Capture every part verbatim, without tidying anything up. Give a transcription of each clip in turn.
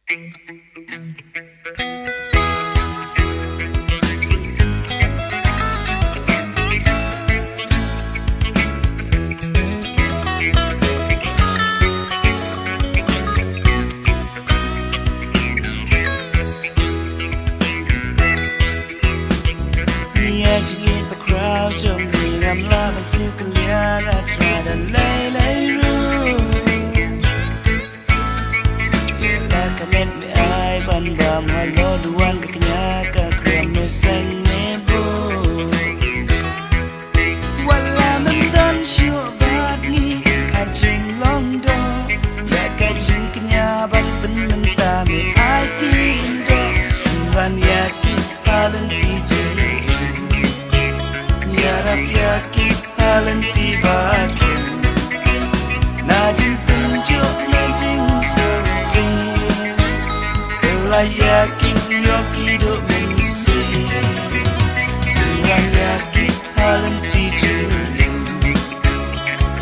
Ïa jingïeit bakhraw jong ngi ngam lah ban siew kylliang, I try da lei lei ruh. La ka met me ai ban bam halor duwan ka kñia ka kriam me seng me bun. Wat la mem don shuh bad ngi ha jinglong doh, ïa ka jingkñia ban pynmynta me ai ki lyngdoh. Synran ïa ki ha lynti jingim, ïarap ïa ki ha lynti ba khim. Na jingtynjuh na jingsngewthuh, pynlait ïa ki, ïoh ki duh mynsiem. Synran ïa ki ha lynti jingim,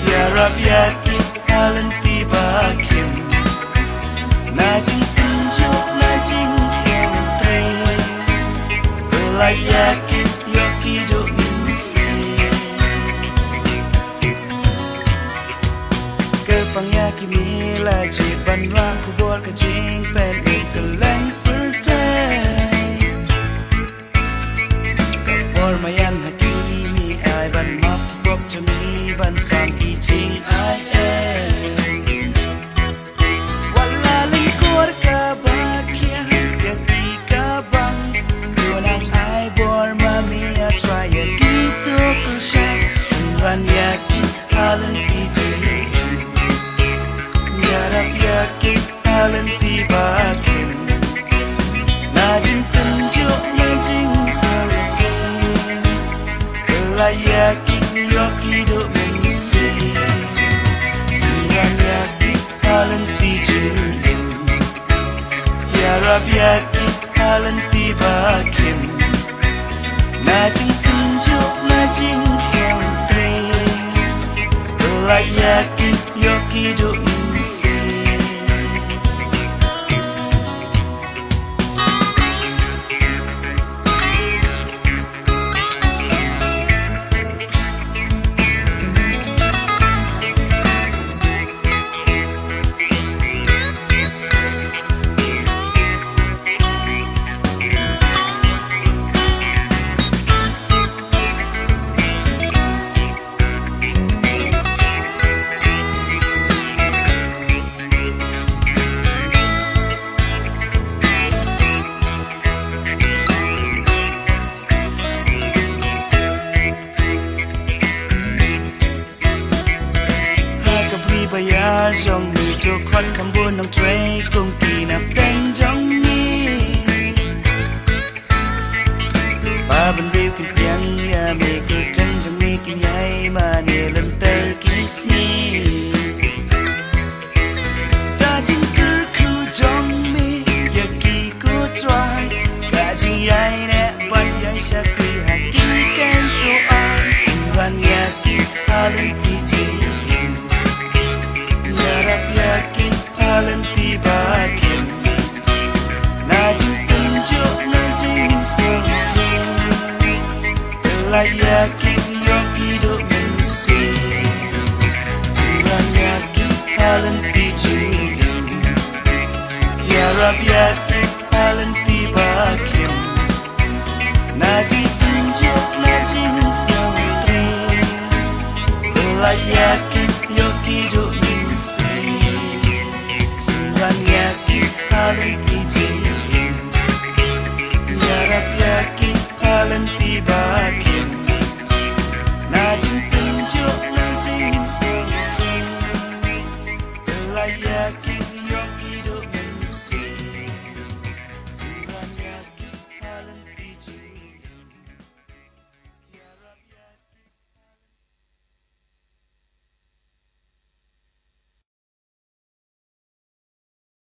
ïarap ïa ki ha lynti ba khim. Na jingtynjuh na jingsngewthuh, pynlait ïa ki, ïoh ki duh mynsiem. Kyrpang ïa ki, me la jied ban rah khubor ka jingpynïap kylleng pyrthei. Ka por maïan ha ki, me ai ban map ki pop jong ngi, ban sam ki jingai ei. Wat la lyngkor kaba khia, ka ti ka bang, to nang ai bor ma me, I try ïa ki to kyrshan. Synran ïa ki ha lynti jingim, ïarap ïa ki ha lynti ba khim. Na jingtynjuh na jingsngewthuh, pynlait ïa ki, ïoh ki duh mynsiem. Synran ïa ki ha lynti jingim, ïarap ïa ki ha lynti ba khim. Na jingtynjuh na jingsngewthuh, pynlait ïa ki, ïoh ki duh mynsiem. Ha ka bri ba ïar jong ngi, to khot kham bun nongtrei kum ki na pdeng jong ngi. Ba bynriew kin pdiang ïa me, kyrteng jong me kin ïai mane lynter ki sngi. Da jingkyrkhu jong me ïa ki, ko Trai, ka jingïaineh bad ïai shakri ha ki kyntu ai. Synran ïa ki ha lynti jingim, ïarap ïa ki ha lynti ba khim. Na jingtynjuh na jingsngewthuh, pynlait ïa ki, ïoh ki duh mynsiem. Synran ïa ki ha lynti jingim, ïarap ïa ki ha lynti ba khim. Na jingtynjuh na jingsngewthuh, pynlait ïa ki